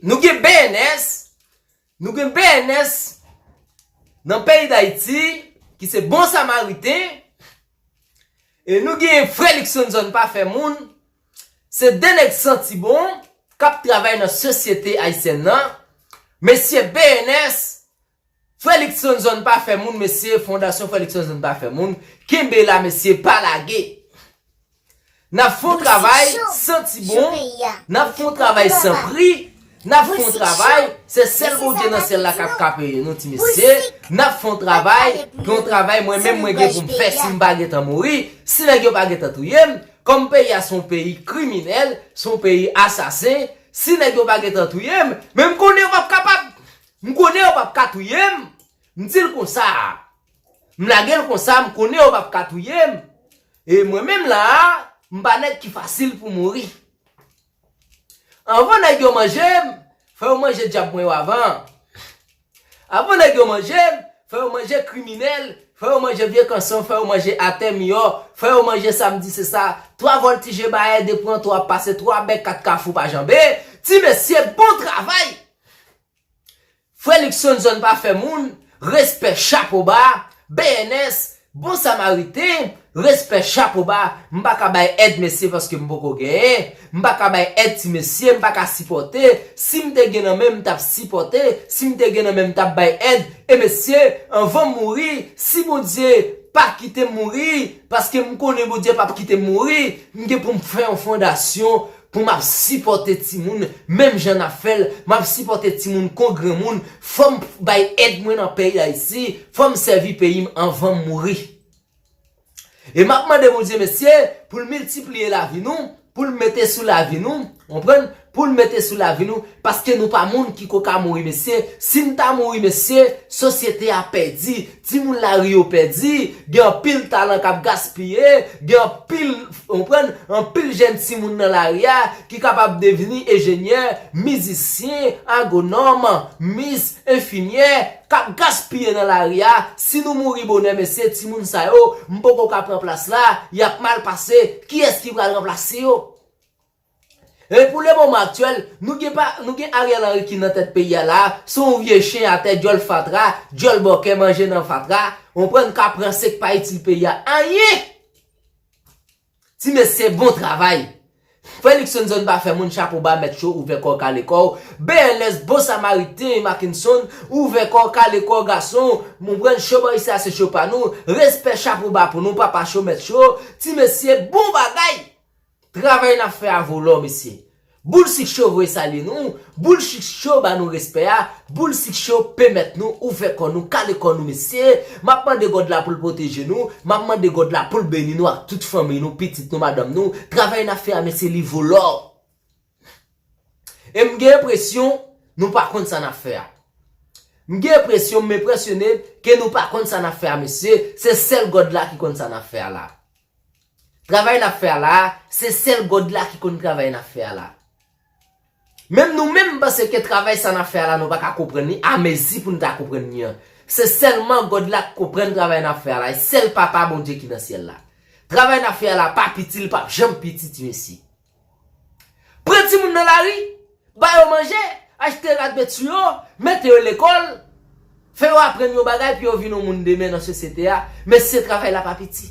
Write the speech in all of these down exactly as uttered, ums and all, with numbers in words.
Nou gen B N S, nou gen B N S nan peyi Dayiti, ki se Bon Samariten, e nou gen Frè Luckson Zòn Pa Fè Moun, se de nèg santi bon k ap travay nan sosyete ayisyèn nan. Mesye B N S, Frè Luckson Zòn Pa Fè Moun, mesye, Fondasyon Frè Luckson Zòn Pa Fè Moun, kenbe la, mesye, pa lage. N ap fè yon travay santi bon, n ap fè yon travay san pri, n ap fè yon travay, se sèl Bondye nan syèl la k ap ka peye nou, ti mesye. N ap fè yon travay, yon travay mwen menm mwen gen pou m fè si m pa gentan mouri, si nèg yo pa gentan touye m, kòm peyi a se yon peyi kriminèl, se yon peyi asasen, si nèg yo pa gentan touye m, men m konnen yo p ap kapab. M konnen yo p ap ka touye m. M di l konsa. M lage l konsa, m konnen yo p ap ka touye m. E mwen menm la a, m pa nèg ki fasil pou mouri. Anvan nèg yo manje m, fò yo manje dyab mwen yo avan. Anvan nèg yo manje m, fò yo manje kriminèl, fò yo manje vye kanson, fò yo manje atè miyò, fò yo manje sa m di se sa. Twa vòltije bayè, de pran twa, pase twa bèk, kat kafou pa janbe. Ti mesye, bon travay! Frè Luckson Zòn Pa Fè Moun, respè, chapo ba. B N S, Bon Samariten, respè, chapo ba. M pa ka bay èd, mesye, paske m poko genyen. M pa ka bay èd, ti mesye, m pa ka sipòte. Si m te gen nan men m, m t ap sipòte. Si m te gen nan men m, m t ap bay èd. E mesye, anvan m mouri, si Bondye pa kite m mouri, paske m konnen Bondye p ap kite m mouri, m gen pou m fè yon fondasyon pou m ap sipòte timoun, menm jan n ap fè l, m ap sipòte timoun kon granmoun, fò m bay èd mwen nan peyi Dayiti, fò m sèvi peyi m anvan m mouri. E m ap mande Bondye, mesye, pou l miltipliye lavi nou, pou l mete sou lavi nou, konprann? Pou l mete sou lavi nou, paske nou pa moun ki ko ka mouri, mesye. Si n ta mouri, mesye, sosyete a pèdi, timoun lari yo pèdi, gen anpil talan k ap gaspiye, gen anpil, konprann, anpil jèn timoun nan lari a ki kapab devni enjenyè, mizisyen, agwonòm, mis, enfimyè, k ap gaspiye nan lari a. Si nou mouri bonè, mesye, timoun sa yo, m poko ka pran plas la, y ap mal pase. Kiyès ki pral ranplase yo? E pou le moman aktyèl, nou gen pa, nou gen Ariel Henry ki nan tèt peyi a la, se yon vye chen atè, dyòl fatra, dyòl bòkè, manje nan fatra, konprann, k ap ranse, k pa itil peyi a anyen. Ti mesye, bon travay. Frè Luckson Zòn Pa Fè Moun, chapo ba, mèt cho, ouvè kò w, kale kò w. B N S, Bon Samariten, Mackinson, ouvè kò w, kale kò w, gason. Konprann, cho bò isi a se cho pa nou. Respè, chapo ba pou nou, papa cho, mèt cho. Ti mesye, bon bagay. Travay n ap fè a vo lò, mesye. Boul Sik Cho voye salye nou. Boul Sik Cho ba nou respè a. Boul Sik Cho pèmèt nou ouvè kò nou, kale kò nou, mesye. M ap mande God la pou l pwoteje nou. M ap mande God la pou l beni nou ak tout fanmi nou, pitit nou, madanm nou. Travay n ap fè a, mesye, li vo lò. E m gen enpresyon nou pa konn sa n ap fè a. M gen enpresyon, m enpresyone ke nou pa konn sa n ap fè a, mesye. Se sèl God la ki konn sa n ap fè a la. Travay n ap fè a la, se sèl God la ki konn travay n ap fè a la. Menm nou menm, m panse ke travay sa n ap fè a la, nou pa ka konprann li a mezi pou n ta konprann li an. Se sèlman God la k konprann travay n ap fè a la, e sèl Papa Bondye ki nan syèl la. Travay n ap fè a la pa piti, li p ap janm piti, ti mesye. Pran timoun nan lari, ba yo manje, achte rad met sou yo, mete yo lekòl, fè yo aprann yon bagay pou yo vin yon moun demen nan sosyete a. Mesye, travay la pa piti.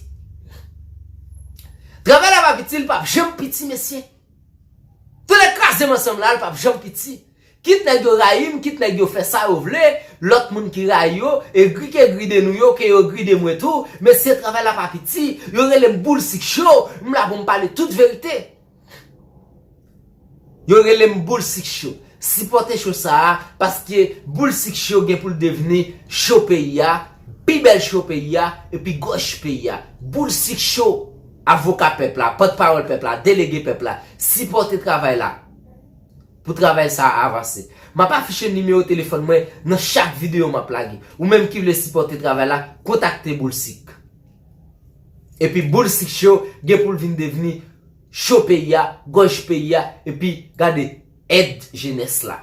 Travay la pa piti, li p ap janm piti, mesye. Tou lè kraze m ansanm la, li p ap janm piti. Kit nèg yo rayi m, kit nèg yo fè sa yo vle, lòt moun ki rayi yo, e gride nou yo, ke yo gride mwen tou, mesye, travay la pa piti. Yo rele m Boul Sik Cho, m la pou m pale tout verite. Yo rele m Boul Sik Cho. Sipòte cho sa a, paske Boul Sik Cho gen pou l devni cho peyi a, pi bèl cho peyi a, epi gòj peyi a. Boul Sik Cho, avoka pèp la, pòtpawòl pèp la, delege pèp la, sipòte travay la. Pou travay sa a avanse. M ap afiche nimewo telefòn mwen nan chak videyo m ap lage. Ou menm ki vle sipòte travay la, kontakte Boul Sik. Epi Boul Sik Cho gen pou l vin devni cho peyi a, gòj peyi a, epi gade, èd jenès la.